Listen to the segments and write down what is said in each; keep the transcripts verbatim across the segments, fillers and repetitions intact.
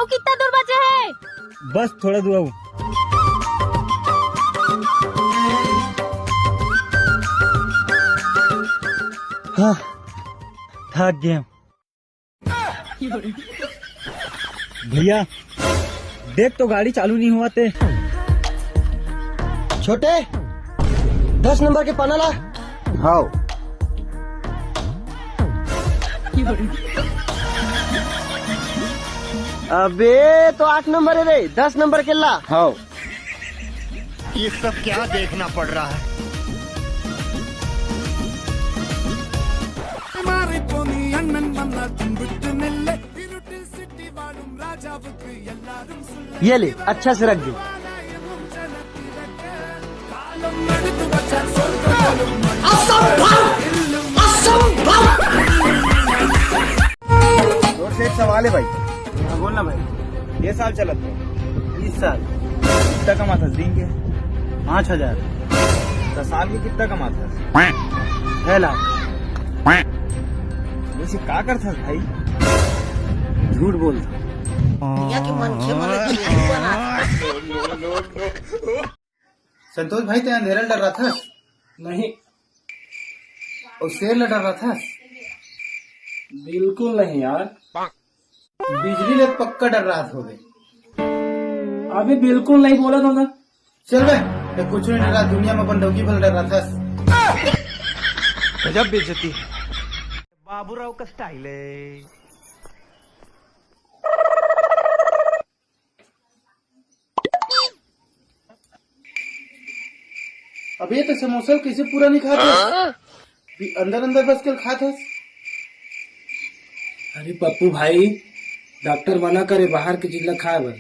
कितना दूर बचे है? बस थोड़ा दूर आऊ। हाँ, थक गया। भैया, देख तो गाड़ी चालू नहीं हुआ ते। छोटे, दस नंबर के पन्ना ला। हाव। अबे, तो आठ नंबर है रे, दस नंबर के ला। हाव। ये सब क्या देखना पड़ रहा है? ये ले, अच्छा से रख दे। जोर से एक सवाल है भाई। हाँ, बोलना भाई। ये साल चलत है? इस साल। कितना कमाथस दिन के? पाँच हजार। तो साल के कितना कमाथस? छह लाख। वैसे का करथस भाई? झूठ बोलता। दुनिया के मनखे मन ला झूठी बना। संतोष भाई, ते अंधेरा ल डर्राथस? नहीं। अउ शेर ल डर्राथस? बिल्कुल नहीं यार। बिजली ले पक्का डर्रात होबे। अभी बिल्कुल नहीं बोला था ना। चल बे, ते कुछ नहीं डर्रात, दुनिया में अपन डौकी भर डर्राथस। गजब बेइज्जती। बाबूराव का स्टाइल है। अबे, तो समोसा कैसे पूरा नहीं खात हस? भी अंदर अंदर बस के खात हस। अरे पप्पू भाई, डॉक्टर मना करे बाहर के चीज ला खाए बर,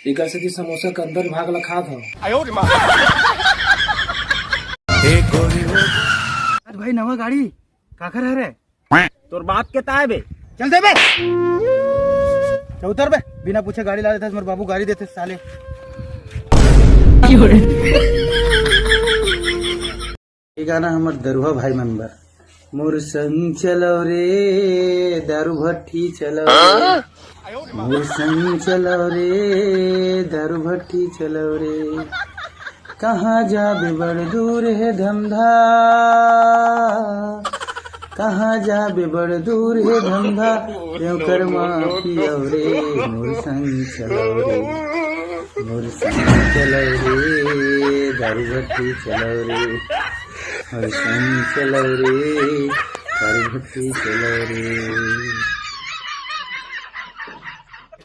एकर सेती समोसा के अंदर भाग ला खात हव। आज भाई नवा गाड़ी काकर हरे? तोर बाप के ताय बे। चल दे बे। चल उतर बे। बिना पूछे गाड़ी ला देथे, मोर बाबू गाड़ी देथे साले। ये गाना हमर दरुहा भाई मन बर। मोर संग चलो रे, दारू भट्टी चलो रे। मोर संग चलो रे, दारू भट्टी चलो रे। कहाँ जाबे बड़ दूर हे धमधा, कहाँ जाबे बड़ दूर हे धमधा, तें कर माँ पियव रे, मोर संग चलव रे, मोर संग चलव रे, दारू भट्टी चलव रे, मोर संग चलव रे, दारू भट्टी चलव रे।